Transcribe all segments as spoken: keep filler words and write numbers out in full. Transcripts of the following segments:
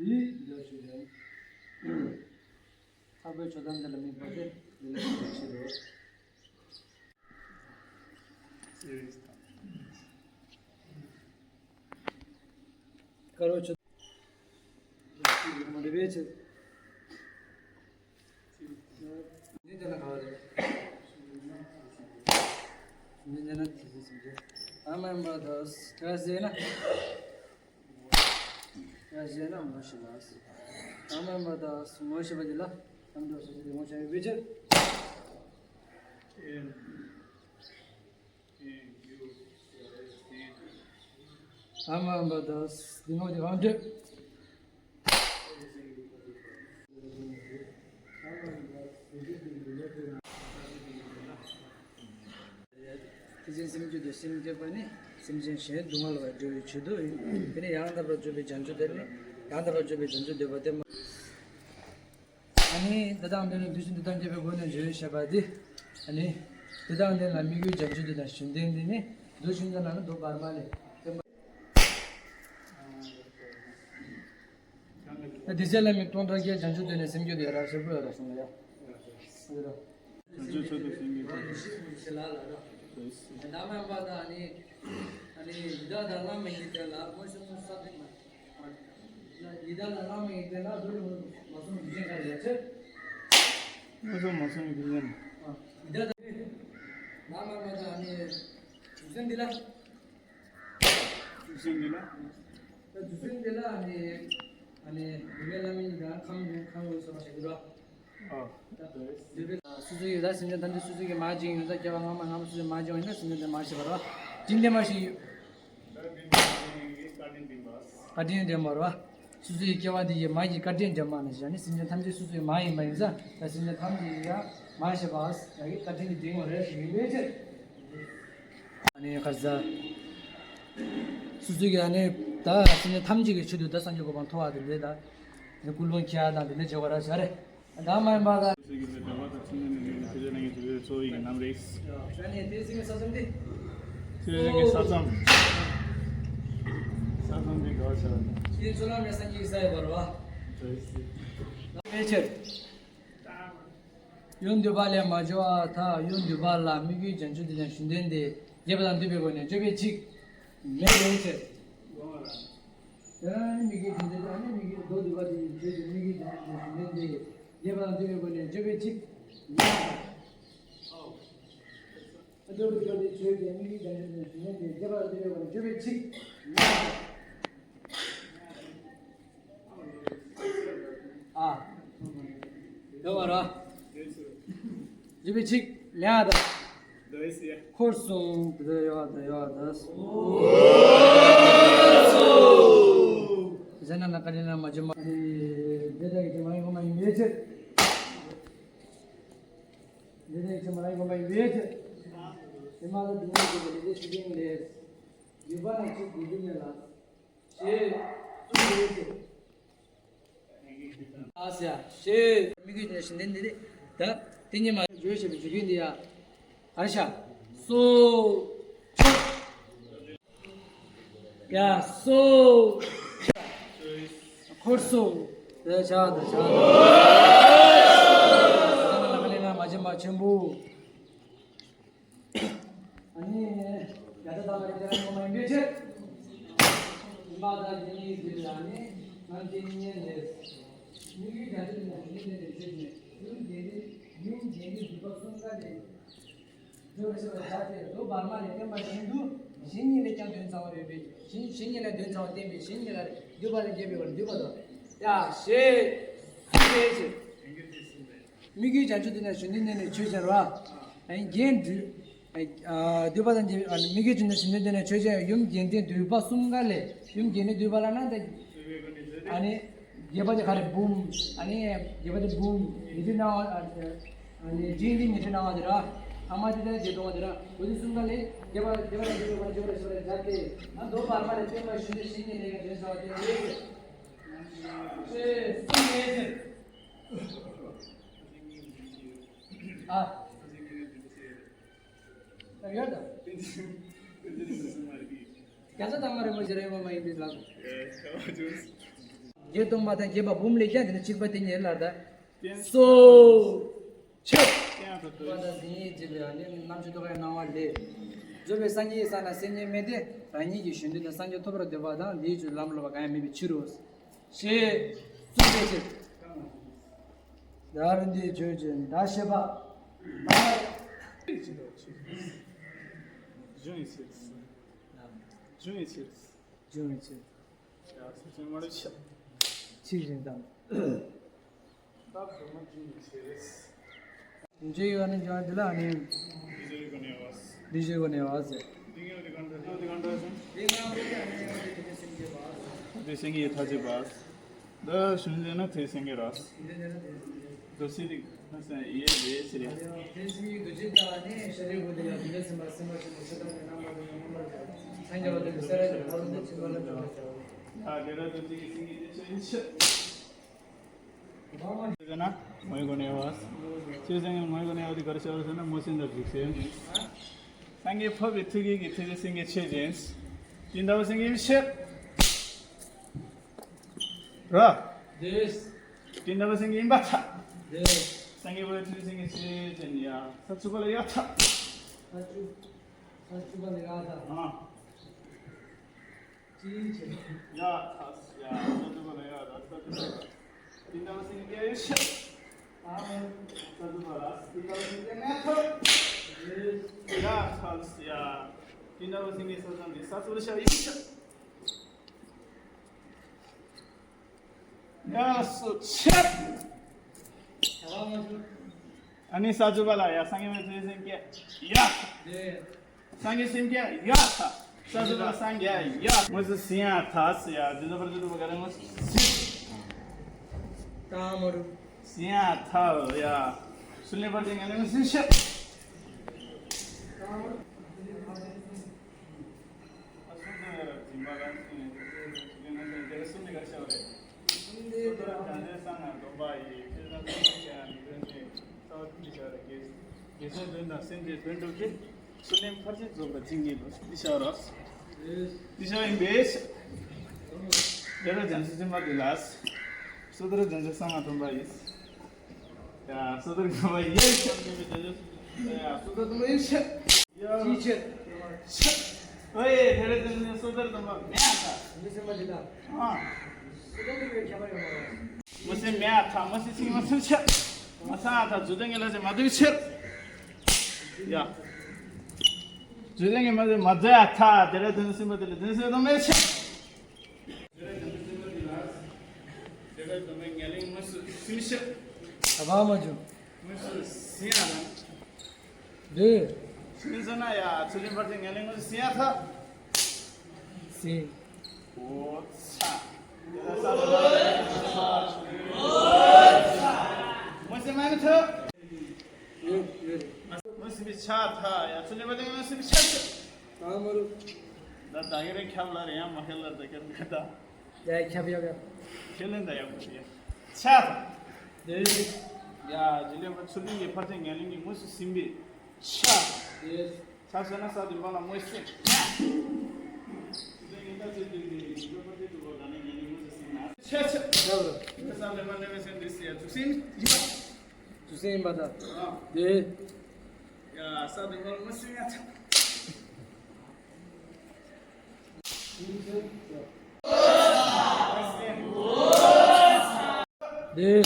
འདི་འདྲ་ཞིག་རེད། ལྷག་པའི་ཆོས་ཐམས་ཅད་ལ་དམིགས་པ་སྟེ། འདི་ལ་ཞིག་རེད། དཀར་པོའི་ཆོས། མ་འདྲེས་པའི་ཆོས། འདི་ལྟ་ན་ག་བ་རེད། འདི་ལྟ་ན་དེ་ཚོ་སེམས་ཅན། ཨ་མ་ཡིན་པ་དང་། ག་ཟེར་ན། ག་ཟེར་ན་ངོ་ཤེས་པ། ཨ་མ་ཡིན་པ་དང་ངོ་ཤེས་པ་འདི་ལ་ཨ་མ་དང་སོ་སོ་དེ་ངོ་ཤེས་པའི་ཕྱིར། ཨ་མ་ཡིན་པ་དང་འདི་ངོ་དེ་གང་འདྲ། དེ་བཞིན་སེམས་བསྐྱེད་དུ་སེམས་བསྐྱེད་པ་ནི་སེམས་ཅན་གཞན་སྡུག་བསྔལ་བ་སྒྲོལ་བའི་ཆེད་དུ་ཡིན། དེ་ནས་ཡང་དག་པར་རྫོགས་པའི་བྱང་ཆུབ་དེ་ནི་ཡང་དག་པར་རྫོགས་པའི་བྱང་ཆུབ་འདོད་པ་དེ་མ། ཨ་ནི་དེ་དང་དེ་ནི་དུས་གསུམ་དུ་ཐམས་ཅད་པའི་སྒོ་ནས་འབྱུང་བའི་ཤེས་པ་དེ། ཨ་ནི་དེ་དང་དེ་ལ་དམིགས་ཡུལ་བྱང་ཆུབ་དེ་དང་བཅོམ་ལྡན་འདས་ནི་མདོ་ཆེན་པོ་ནང་ན་མདོ་བར་མ་ལས། ད་དེ་ཚེ་བླ་མའི་སྟོང་ཕྲག་བརྒྱ། བྱང་ཆུབ་འདོད་ནས་སེམས་བསྐྱེད་དུ་ཡ་རབ་ཞེས་པོ་ཡ་རབ་གསུངས་ལ་ཡ། བྱང་ཆུབ་མཆོག་ཏུ་སེམས་བསྐྱེད་དུ། ཡི་དྭགས་དང་བླ་མ་ཡི་དེ་ལ་མངོན་སུམ་ས་དེ་མ། ཡི་དྭགས་དང་བླ་མ་ཡི་དེ་ལ་འདུལ་མ་གསུངས་རྒྱུ་མཚན་ག་རེ་ཡ་ཆེ། མངོན་སུམ་མ་གསུངས་རྒྱུ་མཚན། ཡི་དྭགས་དང་བླ་མ་ཡི་དེ་ལ། དུས་གསུམ་འདི་ལ། ད་དུས་གསུམ་འདི་ལ་ནི་ཨ་ནི་འདུལ་བའི་བླ་མ་ཡིན་ཀྱང་ཁམས་ཀྱི་ཁམས་ཀྱི་སོགས་པ་ཞིག་འདུག་ར། ཨ། འདུལ་བའི་སོ་སོ་ཡི་ད་སེམས་ཅན་ཐམས་ཅད་སོ་སོ་ཡི་མ་བྱིན་ཡོད་ད་སྐྱེ་བ་སྔ་མ་སྔ་མ་སོ་སོ་ཡི་མ་བྱིན་ཡོད་ན་སེམས་ཅན་དེ་མ་ཤེས་པ་ར། བྱིན་ལྡན་མ་ཞིག་ཡོད། བཀའ་དྲིན་ལྡན་པ་ར། སོ་སོ་ཡི་སྐྱེ་བ་འདི་ཡི་མ་ཡི་བཀའ་དྲིན་ལྡན་པ་ནི་ཞེས་ནི་སེམས་ཅན་ཐམས་ཅད་སོ་སོ་ཡི་མ་ཡིན་པ་ཡིན་ཙང་ད་སེམས་ཅན་ཐམས་ཅད་ཡི་ཡ་མ་ཤེས་པ་ཡ་གི་བཀའ་དྲིན་གྱི་ལྡན་པ་རེད་ཞེས་ཡིན་པའི་ཕྱིར། ཨ་ནི་ཁ་ཟ། སོ་སོ་གི་ཨ་ནི་ད་སེམས་ཅན་ཐམས་ཅད་ཀྱི་ཆེད་དུ་ད་སངས་རྒྱས་གོ་འཕང་ཐོབ་པ་དེ་འདྲས་ད། ཨ་ནི་ཀུན་སློང་འཁྱེར་ཡ་དང་དེ་འདྲས་བྱེད་དགོས་ར་ཟེར་རེད། ད་མ་ཡིན་པ་ད། སོ་སོ་གི་འདོད་པ་དང་ཚུལ་ཁྲིམས་ནི་འདུལ་བའི་ཐེག་ཆེན་རྣམ་གཉིས་འགྲུབ་པའི་གཙོ་བོ་ཡི་རྣམ་རེད། ད་ནི་དེ་སེམས་ཀྱི་ས་མཚམས་དེ། སེམས་ཀྱི་ས་མཚམས། ས་མཚམས་དེ་ག་བ་ཆགས་ལ། དེ་ཚོ་ལ་ངས་སངས་རྒྱས་ཀྱི་ས་ཡོད་པ་རེད་བ། ད་ཕལ་ཆེར། ཡང་འདོད་པ་ལས་མ་སྐྱེ་བར་ཐལ། ཡང་འདོད་པ་ལ་དམིགས་ཡུལ་བྱང་ཆུབ་དེ་ཡང་བཅོམ་ལྡན་འདས་རྒྱས་པ་དང་བསྡུས་པའི་སྒོ་ནས་བརྗོད་པའི་ཚིག་མེད་པའི་ཕྱིར། དེ་ཡང་དམིགས་ཡུལ་བྱང་ཆུབ་དང་ནི་དམིགས་ཡུལ་མདོར་བསྡུས་པ་དེ་ཡི་ཆོས་ཀྱི་དམིགས་ཡུལ་བྱང་ཆུབ་བཅོམ་ལྡན་འདས་རྒྱས་པ་དང་བསྡུས་པའི་སྒོ་ནས་བརྗོད་པའི་ཚིག་ཡང་། མདོར་བསྡུས་པ་དེ་ཡི་ཆོས་ཀྱི་དམིགས་ཡུལ་བྱང་ཆུབ་དེ་ཡང་བཅོམ་ལྡན་འདས་རྒྱས་པ་དང་བསྡུས་པའི་སྒོ་ནས་བརྗོད་པའི་ཚིག་ཡང་། ཨ། ཡོད་པ་ར། བརྗོད་པའི་ཚིག་ལེགས་དང་། འཁོར་གསུམ་དེ་ཡོད་དེ་ཡོད་དེ། ཟེར་ན་ན་ཀ་ལི་ན་མ་ཇི་མ། འདི་དག་གི་མ་ཡིན་གོ་མ་ཡིན་མེད་ཚེ། འདི་དག་གི་མ་ཡིན་གོ་མ་ཡིན་མེད་ཚེ། དེ་མ་ལ་འདི་མ་གི་ལས་དེ་ཤི་གིན་ལས། ཡོད་པ་ན་ཚིག་འདི་འདི་མེད་ལ། ཞེས་གསུངས་ཡོད་ཅེས། ཨ་ཟེར་ཡ་ཞེས་དམིགས་ཡུལ་ནས་ཤི་འདི་འདི་རེད། ད་དེ་ཉིད་མ་བརྗོད་ཞེས་པའི་བརྗོད་ཀྱི་འདི་ཡ། ཨ་ཤ་སོ། ཡ་སོ། འཁོར་སོ། དེ་ཆ་དེ་ཆ། ལ་ལ་ལ་མ་བྱེད་མ་ཆེན་པོ། ཨ་ནི། ཡ་ད་ད་ལ་རེ་རེ་ངོ་མ་ཡིན་པའི་ཕྱིར། ཡིན་པ་དང་དེ་ཉིད་ཀྱི་ལ་ནི་ནམ་དེ་ཉིད་ལས། མི་ཡུལ་ཡ་དེ་ནི་ཉིད་ལས་ནི་ཆོས་ནི་ཡུལ་དེ་ནི་ཡུལ་དེ་ནི་སྒྲུབ་པ་གསུམ་ཀ་ནས། སྒྲུབ་པ་ཞེས་པ་བྱ་སྟེ་མདོ་བར་མ་ནས་བསྟན་པ་བཞིན་དུ་གཞན་ཉིད་ལས་ཀྱང་དོན་ཚང་བ་ཡོད་པས་གཞན་གཞན་ཉིད་ལས་དོན་ཚང་བ་བསྟན་པས་གཞན་ཉིད་ལ་འདུས་པ་ལས་སྐྱེས་པའི་བར་འདུས་པ་དང་། ཡ་ཞེས་གསུངས་པའི་ཕྱིར། དམིགས་ཡུལ་བྱང་ཆུབ་དེ་ནི་གཞན་དོན་ནི་ཆོས་ཟེར་བ། ཨ་ནི་རྒྱན་འདུས། ཨ་འདུས་པ་དང་རྒྱན། ཨ་ནི་མི་དགེ་བཅུ་ནི་ཟིན་དོན་དེ་ནས་ཆོས་ཅན། ཡུམ་རྒྱན་ལྡན་འདུས་པ་གསུམ་ཀ་ལས་ཡུམ་རྒྱན་ལྡན་འདུས་པ་ལབ་ན་ད། ཨ་ནི་བརྒྱད་པ་དེ་ག་རེ། འབུམ། ཨ་ནི་བརྒྱད་པ་དེ་འབུམ། ཉི་ཁྲི་སྣང་བ། ཨ་ནི་རྒྱན་ལྡན་ཉི་ཁྲི་སྣང་བ་དེ་ར། ཐ་མ་དེ་ད་བརྒྱད་སྟོང་བ་དེ་ར། འོ་དེ་གསུམ་ཀ་ལས་བརྒྱད་པ་བརྒྱད་པ་དེ་བརྒྱད་པ་བརྒྱད་པ་བརྒྱད་པ་སྦྱར་ཏེ། ཨ་མདོ་བར་མ་ལས་སྟོན་པ་གཞོན་ནུ་བཤེས་གཉེན་ལས་ཀ་དོན་བྱ་བ་དེ་རེད། ཨ། ཡོད་ད། རྒྱ་ཚ་དང་མ་རེད་མོ་ཞེ་རེ་མ་མ་ཡིན་པའི་ལགས། བརྒྱད་སྟོང་པ་དང་བརྒྱད་པ་འབུམ་ལས་ཀྱང་དེ་ནི་གཅིག་པ་དེ་ཉིད་ལ་ད། སོ། ཆེ། པ་དང་དེ་ཉིད་ཀྱི་ལས་ནི་རྣམ་དཔྱོད་ཐོག་ཡང་སྣང་བ་ལས། རྫོགས་པའི་སངས་རྒྱས་ས་ན་སེམས་ཉིད་མེད་དེ། རང་ཉིད་ཀྱི་གཞོན་དུས་ན་སངས་རྒྱས་ཐོབ་པར་འདོད་པ་དང་དེའི་ཆོས་ལམ་ལོག་པ་གང་ཡང་མེད་པའི་ཕྱིར་རོ། ཞེས་གསུངས་པའི་ཕྱིར། ཡར་འདི་ཆོས་ཅན་ད་ཤེས་པ། འབྱུང་བའི་ཕྱིར། འབྱུང་བའི་ཕྱིར། འབྱུང་བའི་ཕྱིར། ཡ་སུ་ཅན་མ་རེད་ཤག་ཆིག་རིང་དང་། སྟབས་བདེ་མོ་འབྱུང་བའི་ཕྱིར། འབྱུང་བའི་ནི་འབྱུང་བ་འདི་ལ་ནི། འདི་བཞིན་གོ་ནས་བ། འདི་བཞིན་གོ་ནས་བ་ཟེར། འདི་ངའི་འདི་གང་འདྲ་འདི་གང་འདྲ་ཟེར། འདི་སེང་གེའི་ཐ་ཚིག་པ། འདི་ཞུན་ཟེར་ན་དེ་སེང་གེ་ར། འདི་སི་རིག་ན་སེང་ཡེ་ལེ་སི་རེད། ཨ་དེ་ར་འདི་སེང་གེ་སེང་གེ་དེ་ཆོས་ཡིན་ཤག་ཟེར་ན་ངོས་གོ་ནས་བ། ཆོས་སེང་གེ་ངོས་གོ་ནས་བ་དེ་ག་རེ་ཤར་ཟེར་ན་མོ་སེང་ལ་འཇིགས་སེམས། སངས་རྒྱས་འཕགས་པའི་ཐུགས་ཀྱི་ཐུགས་ཀྱི་སེང་གེ་ཆོས་ཅན། དེ་འདྲ་བ་སེང་གེ་ཡིན་ཤག་ར། དེ། དེ་འདྲ་བ་སེང་གེ་ཡིན་པ་ཐ། དེ། སངས་རྒྱས་འཕགས་པའི་ཐུགས་ཀྱི་སེང་གེ་ཆོས་ཅན་ཡ། ས་བཅུ་པ་ལ་ཡ་ཐ། ས་བཅུ། ས་བཅུ་པ་ལ་ཡ་ཐ། ཨ། ཅི་ཡིན་ཆེ། ཡ་ཐ་ཡ། ས་བཅུ་པ་ལ་ཡ་ཐ། ས་བཅུ་པ་ལ། དེ་འདྲ་བ་སེང་གེ་ཡོད་ཤག་ཨ། ས་བཅུ་པ་ལ་དེ་འདྲ་བ་སེང་གེ་མེད་ཐ། ཡ་ཐ་ཡ། དེ་འདྲ་བ་སེང་གེ་ས་ཚང་གི་ས་བཅུ་པ་ལ་ཤག་ཡོད་ཤག་ཡ་སོ་ཆེ། ཨ་ནི་ས་བཅུ་པ་ལ་ཡ་སངས་རྒྱས་པའི་ཆོས་སེང་གེ་ཡ། སངས་རྒྱས་སེང་གེ་ཡ་ཐ། ས་བཅུ་པ་སངས་རྒྱས་ཡ། དངོས་སུ་སེང་ཡ་ཐ་སི་ཡ། དེ་ཚོ་བར་དུ་བ་ག་རེ་དངོས་སུ་སེང་། ད་མ་རུ། སེང་ཡ་ཐ་ཡ། སུ་ལེན་པར་དེ་ངན་ལེན་སེང་ཤ། སུ་ལེན་ཕར་ཕྱིན་རྫོགས་པ་ཅིང་གི་ལོ་འདི་ཤར་རོ། འདི་ཤར་ཡིན་པས། དེ་ལ་རྒྱན་ཆ་ཅི་མ་དེ་ལ། སོ་ཐར་རྒྱན་ཆ་གསང་སྔགས་སྡོམ་པ་ཡིན། ཡ་སོ་ཐར་སྡོམ་པ་ཡིན། ཡ་སོ་ཐར་སྡོམ་པ་ཡིན་ཤ། ཡ་ཅི་ཆེ། ཤ། ཨོ་ཡེ་དེ་ལ་རྒྱན་ཆ་སོ་ཐར་སྡོམ་པ་མེད་ཨ་ད། འདི་སེམས་པ་འདི་ད། ཨ། སོ་ཐར་སྡོམ་པའི་ཁྱད་པར་ཡོད་མ་རེད། མ་སེམས་མེད་ཨ་ད། མ་སེམས་ཚིག་མ་སེམས་ཆ། མ་ས་ཨ་ད་རྫུ་ཏན་ངེ་ལ་ཅི་མ་དུ་ཆེར། ཡ། རྫུ་ཏན་ངེ་མ་དུ་མ་དུ་ཨ་ད། དེ་ལ་དེ་ནི་སེམས་པ་དེ་ལ་དེ་ནི་སེམས་པ་མེད་ཆེ། ད་བ་མ་བྱུང་། འདི། སེང་། ད་མ་རུ། ད་ད་གེ་རེ་ཁྱབ་ལ་རེ་ཡང་མ་ཁྱབ་ལ་ད་ཁྱབ་ཁྱབ་ད། ཡ་ཁྱབ་ཡག་ཡག་ཁས་ལེན་ད་ཡག་པོ་ཡ། ཆ། དེ། ཡ་རྗེ་ལེན་པ་ཚུལ་ཁྲིམས་ཀྱི་ཕར་ཕྱིན་ངན་ལེན་གྱི་དངོས་སུ་ཟིན་པའི་ཆ། དེ། ཆ་ཟེར་ན་ས་དེ་འབའ་ལ་དངོས་ཟིན། ཆ་ཆ། ས་ལེན་པ་གནས་པའི་སེམས་འདི་སེ་ཡ་ཚུགས་ཟིན་ཡིན་པ། ཚུགས་ཟིན་ཡིན་པ་ད། དེ། ཡ་ས་དེ་འབའ་ལ་དངོས་ཟིན་ཡ་ཆ། འདི།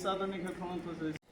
ས་དང་མི་ཁ་ཁོང་ཐོག་སོ།